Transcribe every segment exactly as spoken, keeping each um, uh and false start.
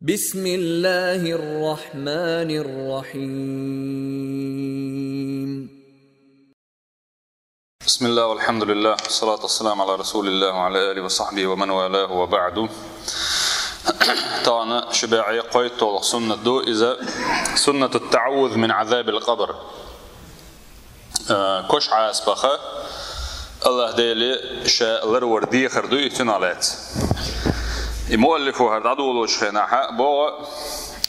بسم الله الرحمن الرحيم. بسم الله والحمد لله والصلاة والسلام على رسول الله وعلى آله وصحبه ومن والاه وبعد. Тахана ши бӀаьи кхойтталгӀа суннат ду иза, سنة التعوذ من عذاب القبر. Э, кош Ӏазапах АллахӀ Дела ша ларвар дехар ду и цунах лаьцна. И муаллифо хӀара дӀадолалучу хенахь боху,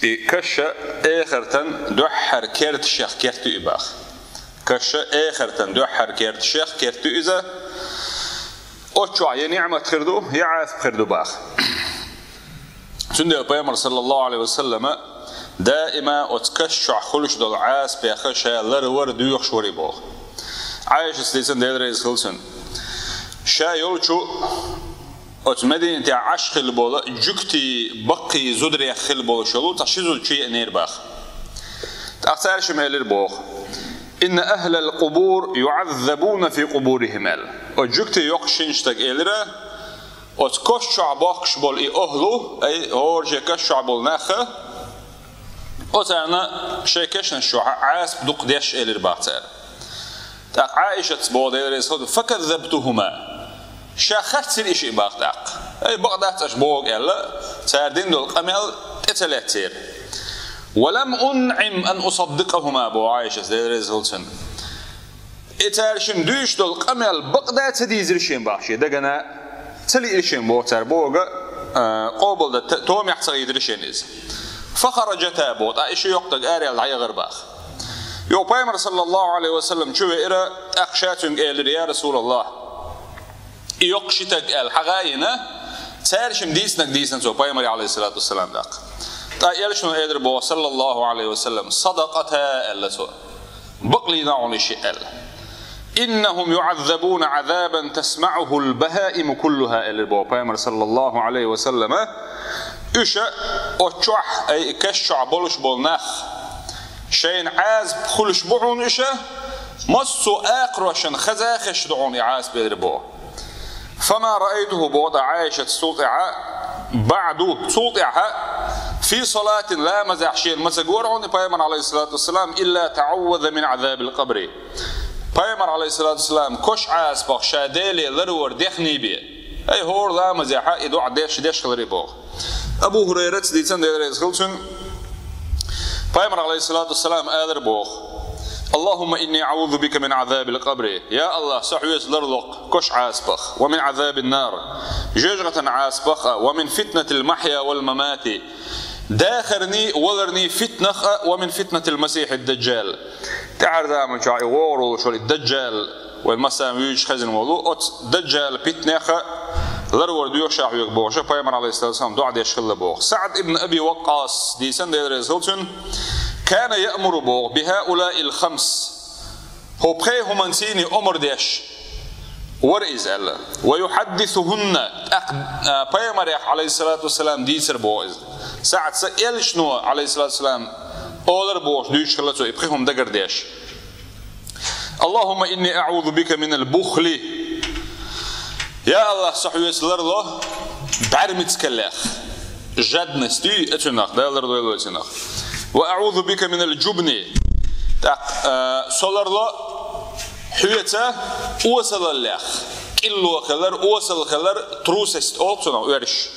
и каш эхартан дуьххьара керташех керт ю и боху. Каш эхартан дуьххьара керташех керт ю иза. Оцу чохь я ниӀмат хир ду, я Ӏазап хир ду боху. Цундела Пайхамар, саллаллаху Ӏалайхи ва саллама, даима оцу каш чохь хуьлуш долу Ӏазапех ша ларвар доьхуш вара и боху. Ӏайшас дийцина, Дела реза хуьлда цунна. Ша йолчу оцу Мединатехь Ӏаш хилла болу жуьгтийн баккхий зударех хилла болуш йолу цхьа ши зуда чу еанера боху. ТӀаккха цара шимма элира боху: «إن أهل القبور يعذبون في قبورهم», аьлла. Оцу жуьгтийн йоккхачу шина стага элира, оцу каш чохь бохкуш болу и охӀла, ай, хӀора шайн каш чохь болу нах, оцарна шайн кешнаш чохь Ӏазап дукха деш, элира боху цара. ТӀаккха Ӏайшас боху, Дела реза хуьлда: «فكذبتهما». Ша харцйира и шиъ боху тӀаккха. Ай, бакъ дац аша бохург аьлла, цара дина долу къамел тӀе ца лаьцнера. «ولم أنعم أن أصدقهما», боху Ӏайшас, Дела реза хуьлда цунна. И цара шимма дуьйцуш долу къамел бакъ дан ца дийзира шен боху, шен дагана ца лиира шен боху цара бохург, а, къобалдан т-, томехь ца хийтира шен иза. «فخرجتا», боху, тӀаккха и ши йоккха стаг араяьлла дӀаяхара боху. Йо, Пайхамар, саллаллаху Ӏалайхи ва саллам, чу веара, тӀаккха ша цуьнга элира: «Я РасулаллахӀ, и йоккха ши стаг», аьлла, хьагӀайина, цара шимма дийцинарг дийцина цо Пайхамаре, Ӏалайхиссалату вассалам, тӀаккха. ТӀаккха элчано элира боху, саллаллаху Ӏалайхи ва саллам: «صدقتا», аьлла цо. Бакълийна хьуна и шиъ аьлла. «إنهم يعذبون عذابا تسمعه البهائم كلها», элира боху Пайхамар, саллаллаху Ӏалайхи ва саллама. Уьш оцу чохь, ай, каш чохь болуш болу нах, шайна Ӏазап хуьлуш бу хьуна уьш, массо а акхарошна хаза хезаш ду хьуна и Ӏазап, элира боху. «فما رأيته», боху тӀаккха Ӏайшас, цул тӀаьхьа, «بعد», цул тӀаьхьа, «في صلاة», ламазехь шена ма ца гора хьуна Пайхамар, Ӏалайхиссалату вассалам, «إلا تعوذ من عذاب القبر». Пайхамар, Ӏалайхиссалату вассалам, кош Ӏазапах ша Деле ларвар дехний бен, ай, хӀора ламазехь и доӀа деш, деш хиларе боху. Абу ХӀурайрас дийцина, Дела реза хуьлда цунна, Пайхамар, Ӏалайхиссалату вассалам, элира боху: «اللهم إني أعوذ بك من عذاب القبر». Я АллахӀ, со хьоьца ларло-кх кош Ӏазапах, «ومن عذاب النار», жоьжахатин Ӏазапах а, «ومن فتنة المحيا والممات», дахарний, валарний фитнах а, «ومن فتنة المسيح الدجال». ТӀаьхьара заман чохь и вогӀур волуш волу и Даджал, вайн массарна вуьйцуш хезна волу, оцу Даджалан питанех а ларвар доьху ша хьоьга бохуш, Пайхамар, Ӏалайхиссалату вассалам, доӀа деш хилла боху. СаӀд ибн Аби Ваккъас дийцина, Дела реза хуьлда цунна, «كان يأمر», боху, «بهؤلاء الخمس». ХӀокху пхеа хӀуманций омра деш вара иза аьлла. «ويحدثهن», тӀаккха, а, Пайхамарех, Ӏалайхиссалату вассалам, дийцар боху иза. СаӀдас элчано, Ӏалайхиссалату вассалам, олар бохуш дуьйцуш хилла цо и пхи хӀума дагардеш. «اللهم إني أعوذ بك من البخل». Я АллахӀ, со хьоьца ларло бӀаьрмицкаллех. Жадность, и цунах, Дала лардойла вай цунах. «وأعوذ بك من الجبن». ТӀаккха, э, со ларло хьоьца осалаллех. КӀилло хилар, осал хилар, трусость олу цунах, оьрсаша.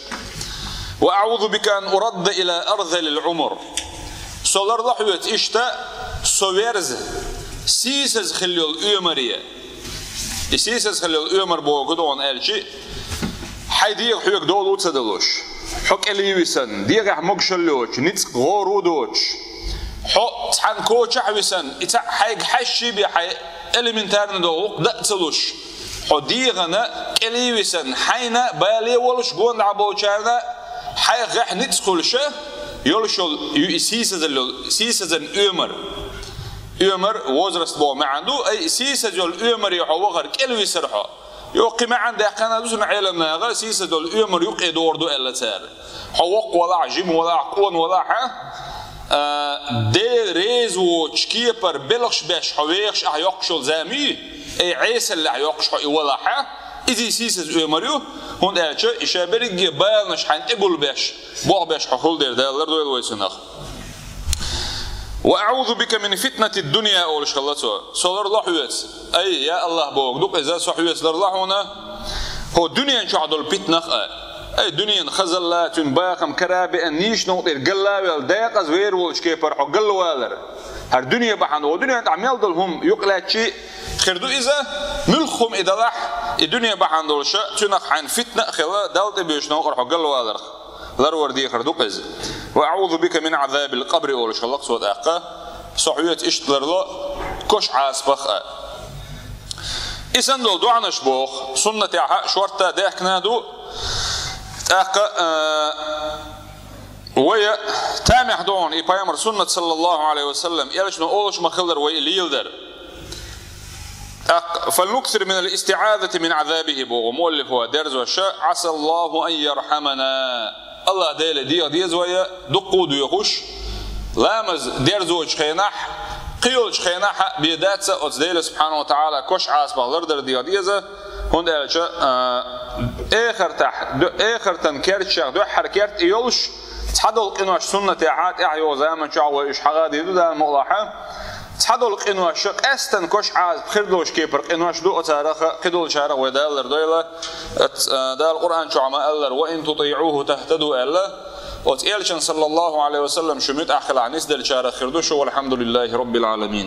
«وأعوذ بك أن أرد إلى أرذل العمر». Со ларло хьоьца иштта со верза, сийсаза хилла йолу оьмаре. И сийсаза хилла йолу оьмар бохург хӀун ду хьуна аьлча, хьайн дегӀа хьоьга долу а ца далуш, хьо кӀелвисина, дегӀехь могушалла йоцуш, ницкъ гӀора а доцуш, хьо цхьана кочахь висина, и цхьаъ хьайга хьаьжжий бен хьайн элементарно долу гӀуллакх дан а ца луш, хьо дегӀана кӀелвисина, хьайна бале а волуш, гонахь болчарна хьайгахь ницкъ хуьлуш йолуш йолу ю-, и сийсазалла йолу, сийсазан оьмар. Оьмар, возраст боху маьӀна ду, ай, сийсаза йолу оьмаре хьо вахар, кӀелвисар хьо. Йо, кхин маьӀна даьккхина ду цуьнан Ӏеламнаха, сийсаза йолу оьмар юккъе догӀур ду аьлла цара. Хьо воккха валахь, жима валахь, къона валахь, а, Дела реза воцучу кепара белхаш беш хьо вехаш ахь йоккхуш йолу зама, ай, Ӏесаллехь йоккхуш хьо и валахь, Изий сийсаз оьмар ю, хӀунда аьлча и ша берриге баланаш хьайна тӀе гулбеш, болх беш хьо хул дер Дала лардойла вай цунах. «وأعوذ بك من فتنة الدنيا», олуш хилла цо. Со ларло хьоьца. Ай, я АллахӀ, бохург ду-кх иза, со хьоьца ларло хьуна хӀо дуьнен чохь долу питанах а. Ай, дуьненан хазалла, цуьнан бахам кара а беана, нийсачу новкъа тӀера галла а ваьлла, декъаза вер волчу кепара хьо галвалар. ХӀара дуьне бахьана, хӀо дуьнен тӀехь мел долу хӀума юкъалаьцчи хир ду иза, муьлхха хӀума и далахь, и дуьне бахьана долуш, цуьнах хьайна фитна а хилла, Далла тӀебоьдучу новкъара хьо галваларх. Ларвар дехар ду-кх иза. «وأعوذ بك من عذاب القبر», олуш хилла-кх цо тӀаккха. Со хьоьца иштта ларло кош Ӏазапах а. И санна долу доӀанаш боху, суннатехь а шортта даьхкина а ду. ТӀаккха, а, вай тамехь ду хьуна и пайхамар суннат, саллаллаху Ӏалайхи ва саллам, элчано олуш ма-хиллара вай и леладар. ТӀаккха: «فلنكثر من الاستعاذة من عذابه», боху муаллифо дерзош, «عسى الله أن يرحمنا». АллахӀ Деле деха деза вай, дуккха а доьхуш, ламаз дерзочу хенахь, кхийолчу хенахь а бен дац оцу Дела субхьанаху ва таӀала кош Ӏазапах лардар деха деза, хӀунда аьлча, а, эхартахь, ду-, эхартан керташех дуьххьара керта и йолуш, цхьадолу къинош суннатехь а тӀаьхьа йогӀу заман чохь вай уьш хьагӀа дийр ду Дала мукъалахь. Цхьадолу къинош, къаьстина кош Ӏазап хир долчу кепара къинош ду, оцарах а, кхидолчарах а вай Дала лардойла. Оц-, а, Дала Къуръан чохь ма-аллара: «وإن تطيعوه تهتدوا», аьлла. Оцу элчан, саллаллаху Ӏалайхи ва саллам, шу муьтӀахь хилахь нисделлачарах хир ду шу, والحمد لله رب العالمين.